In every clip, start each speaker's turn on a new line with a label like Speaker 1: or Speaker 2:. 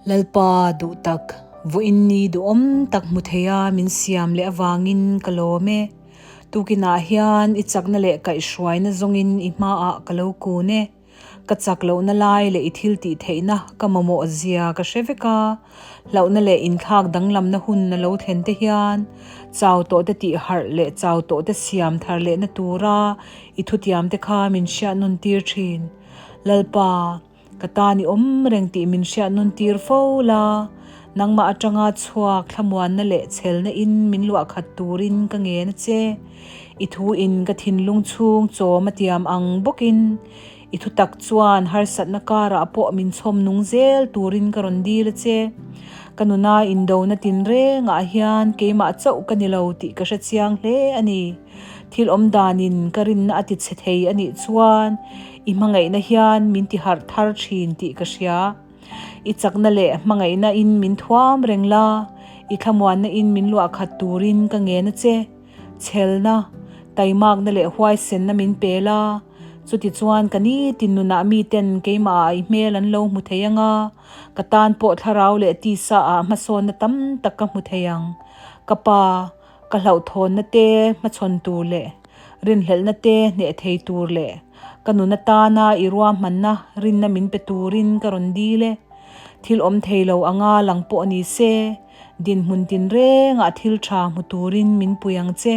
Speaker 1: Lalpa duh tak, vawiin ni duhawm tak hmu theia min siam leh avangin ka lawm e. Tukinah hian i chakna leh kaihhruaina zawngin i hmaah ka lo kun e. Ka chak lohna lai leh i thil tih theihna ka mamawh zia ka hre vek a, hlauhna leh inthlak danglamna hun a lo thlen te hian chau tawh te tih harh leh chau tawh te siam thar lehna tura i thutiam te kha min hriat nawn tir thin. Lalpa, ka tan i awm reng tih min hriat nawn tir fo la, nangmah atanga chhuak thlamuanna leh chhelna in min luah khat turin ka ngen a che. I thu in ka thinlung chhung chawm a tiam ang bawkin i thu tak chuan harsatna karah pawh min chhawm nung zel turin ka rawn dil a che. Ka nuna indona tinrengah hian keimah chauh ka ni lo tih ka hre chiang hle a ni. Thil awm danin ka rinna a ti chhe thei a nih chuan i hmangaihna hian min ti harh thar thin tih ka hria. I chakna leh hmangaihna in min thuam reng la, i thlamuanna in min luah khat turin ka ngen a che. Chhelna, taimakna leh huaisenna min pe la, chutichuan ka nitin nunah miten keimahah i hmel an lo hmu thei ang a, ka tan pawh thlarau leh tisa ah hmasawnna tam tak ka hmu thei ang. Ka pa, ka hlauhthawnna te hmachhawn tur leh rinhlelhna te hneh thei tur leh ka nun atana i ruahmanna rinna min pe turin ka rawn dil e. Thil awm thei lo anga lang pawh ni se, Dinhmun tinrengah thil tha hmu turin min pui ang che.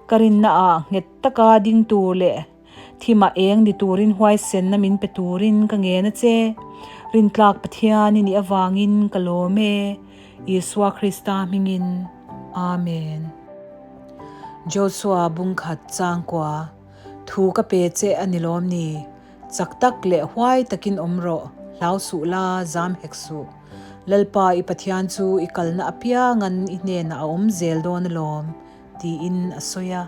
Speaker 1: Ka rinnaah nghet taka ding tur leh thimah eng ni turin huaisenna min pe turin ka ngen a che. Rintlak Pathian i nih avangin ka lawm e. Isua Krista hmingin. Amen. Joshua bungkhat changkua thu ka pe che a ni lawm ni? Chak tak leh huai takin awm rawh, hlau suh la, zam hek suh. Lalpa i Pathian chu i kalna apiangan i hnenah a awm zel dawn alawm, tiin a sawi a.